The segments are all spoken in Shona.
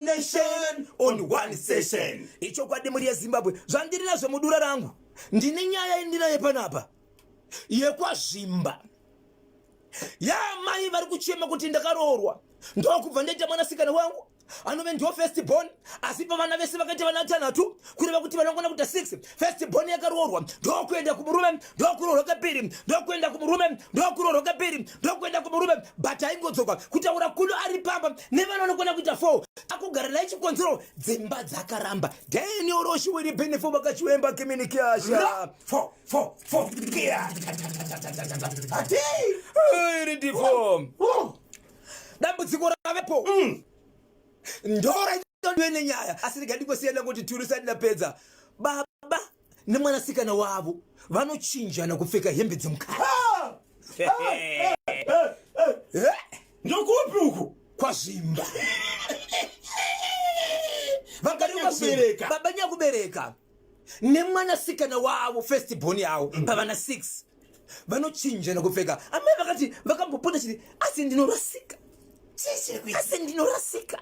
Nation on one session. Ichokwadi mhuri yeZimbabwe, zvandiri nazvo mudura rangu, ndine nyaya indinaye panapa yekwaZvimba yaamai vari kuchema kuti ndakaroorwa ndokubva ndaita mwanasikana wangu anove ndiwo first born, asi pavana vese vakaita vana vatanhatu, kureva kuti vanongona kuita 6. First born yakaroorwa ndokuenda kumurume, ndokuroorwa kepiri, ndokuenda kumurume, ndokuroorwa kepiri, ndokuenda kumurume, but aingodzoka. Kutaura kuno ari pamba nevana vanokona kuita 4, akugara naye. Chikonzero, dzimba dzakaramba. Daniel Roshiwiri Benefo vakachiwemba kiminikiasha. 4 4 4 kia. Ati. Iri ndifo dambudziko ravepo. Ndoraitondwe nenyaya, asi ndikadingosiyana kuti turu sati ndapedza. Baba nemwanasikana wavo vanochinjana kupfeka hembe dzemukati. Ndokupi uku? Kwazvimba. Vagari nyakubereka. Baba nyakubereka nemwanasikana wavo, first born yavo, pavana 6 vanochinjana kupfeka. Amai vakati vakambopota chiti, asi ndinorasika, asi ndinorasika,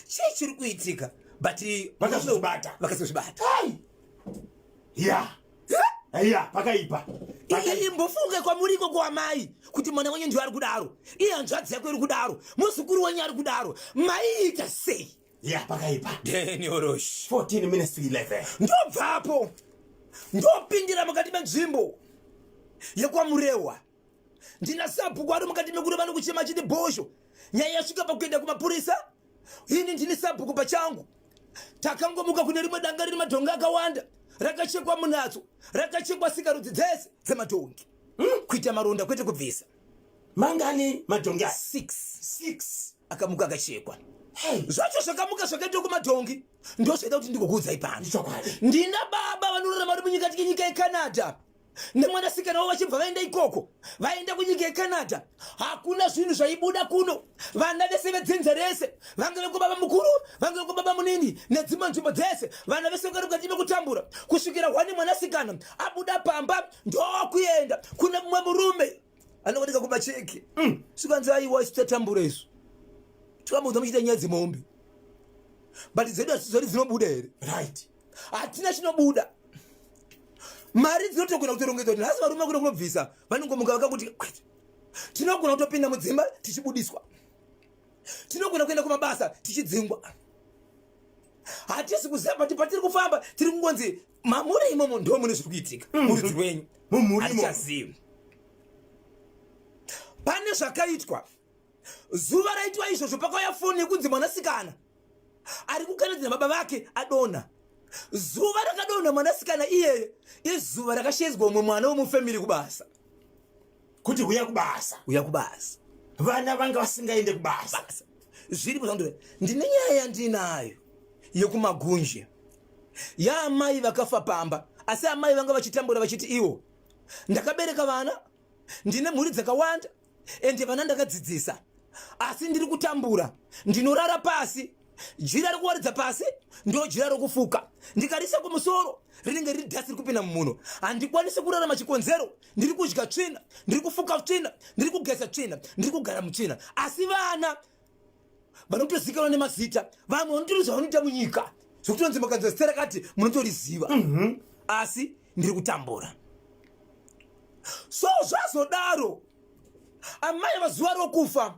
chii chiri kuitika? But Vakazozvibata. Vakazozvibata. Ya, pakaipa. Iye imbofunge kwamuri ikoko wamai kuti mwana wenyu ndiyo ari kudaro, iye hanzvadzi yako iri kudaro, muzukuru wenyu ari kudaro, maiita sei? Ya, pakaipa. Deniorosh. 14 minutes to 11. Ndobvapo ndopindira mukati menzvimbo yekwaMurehwa. Ndina sabhuku ari mukati mekureva nokuchema achiti, Bhosho, nyaya yasvika pakuenda kumapurisa. Ini ndini sabhuku pachangu. Takangomuka kune rimwe danga rine madhongi akawanda, rakachekwa munatso, rakachekwa sikarudzi dzese dzemadhongi. Kuita maronda, kwete kubvisa. Mangani madhongi aya? 6. 6. Akamuka akachekwa. Zvacho zvakamuka zvakaitwa kumadhongi ndozvaida kuti ndikokuudzai pano. Chokwadi. Ndina baba vanorarama vari munyika nyika yeCanada nemwanasikana wavo. Vachibva vaenda ikoko, vaenda kunyika yeCanada, hakuna zvinhu zvaibuda kuno. Vana vese vedzinza rese, vange vekubaba mukuru, vange vekubaba munini, nedzimwe nzvimbo dzese, vana vese vanga mukati mekutambura kusvikira hwani mwanasikana abuda pamba ndokuenda kune mumwe murume anooneka kumacheke. Svikanzi, aiwa, isu tatambura, isu tikamboudza muchiita nyaya dzemombe, but dzedu hatizori dzinobuda here? Hatina chinobuda. Mari dzinotogona kutorongedzwa kuti nhasi varume kuno kunobvisa, vanongomuka vakakuti kwete. Tinogona kutopinda mudzimba tichibudiswa, tinogona kuenda kumabasa tichidzingwa. Hatisi kuziva pati patiri kufamba, tiri kungonzi mamuri imomo ndo mune zviri kuitika murudzi rwenyu. Mumhuri imomo. Hatichazivi pane zvakaitwa. Zuva raitwa izvozvo, pakauya foni yekunzi mwanasikana ari kuCanada nababa vake adonha. Zuva rakadonha mwanasikana iyeye izuva rakashedzwa umwe mwana wemufamily kubasa. Kuti uya kubasa. Uya kubasa. Vana vanga vasingaende kubasa. Basa zviripo zvandore. Ndine nyaya yandinayo yekumagunje yaamai vakafa pamba, asi amai vanga vachitambura vachiti iwo ndakabereka vana, ndine mhuri dzakawanda, ende vana ndakadzidzisa, asi ndiri kutambura, ndinorara pasi, jira rekuwaridza pasi ndo jira rokufuka, ndikarisa kumusoro rinenge riri dhasi riri kupinda mumuno. Handikwanisi kurarama. Chikonzero, ndiri kudya tsvina, ndiri kufuka tsvina, ndiri kugeza tsvina, ndiri kugara mutsvina. Asi vana vanotozikanwa nemazita, vamwe vanotori zvavanoita munyika zvokutonzi makanzwa zita rakati munotoriziva, asi ndiri kutambura. So zvazodaro, amai vazuva rokufa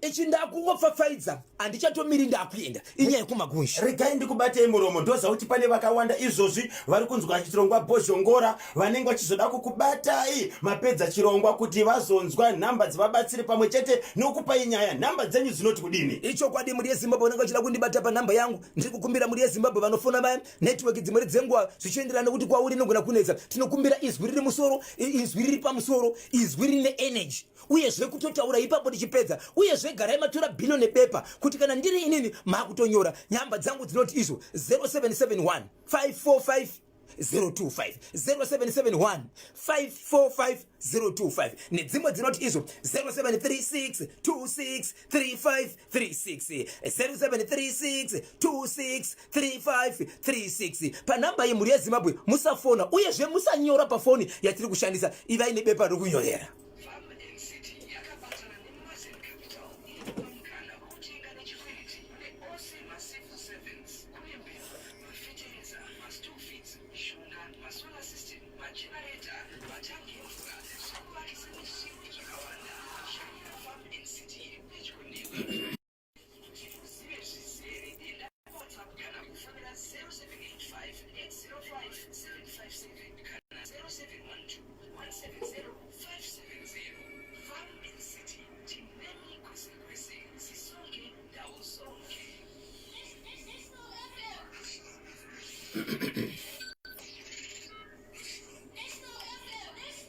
ichi ndakungopfapfaidza, handichatomiri, ndakuenda. Inyaya yekumagunji. Regai ndikubatei muromo. Ndoziva kuti pane vakawanda izvozvi vari kunzwa chirongwa Bhozhongora vanenge vachizoda kukubatai mapedza chirongwa kuti vazonzwa nhamba dzivabatsire pamwe chete nokupai nyaya. Nhamba dzenyu dzinoti kudini? Ichokwadi, mhuri yeZimbabwe, vanenge vachida kundibata panhamba yangu, ndiri kukumbira mhuri yeZimbabwe vanofona vaya, network dzimwe dzenguva zvichienderana nekuti kwauri inogona kunetsa. Tinokumbira izwi riri musoro, izwi riri pamusoro, izwi rine energy, uyezve kutotaura ipapo tichipedza. Uyezve garai matora bhilo nebepa kuti kana ndiri inini maakutonyora. Nhamba dzangu dzinoti izvo 0771 545 025, 0771 545 025, nedzimwe dzinoti izvo 0736 26 35 36, 0736 26 35 36. Panhamba iyi, mhuri yeZimbabwe, musafona uyezve musanyora pafoni yatiri kushandisa. Ivai nebepa rokunyorera. Farm and City yakabatana neMazen Capital inopa mukana wekutenga nechikwereti neOil 5757 kana 079.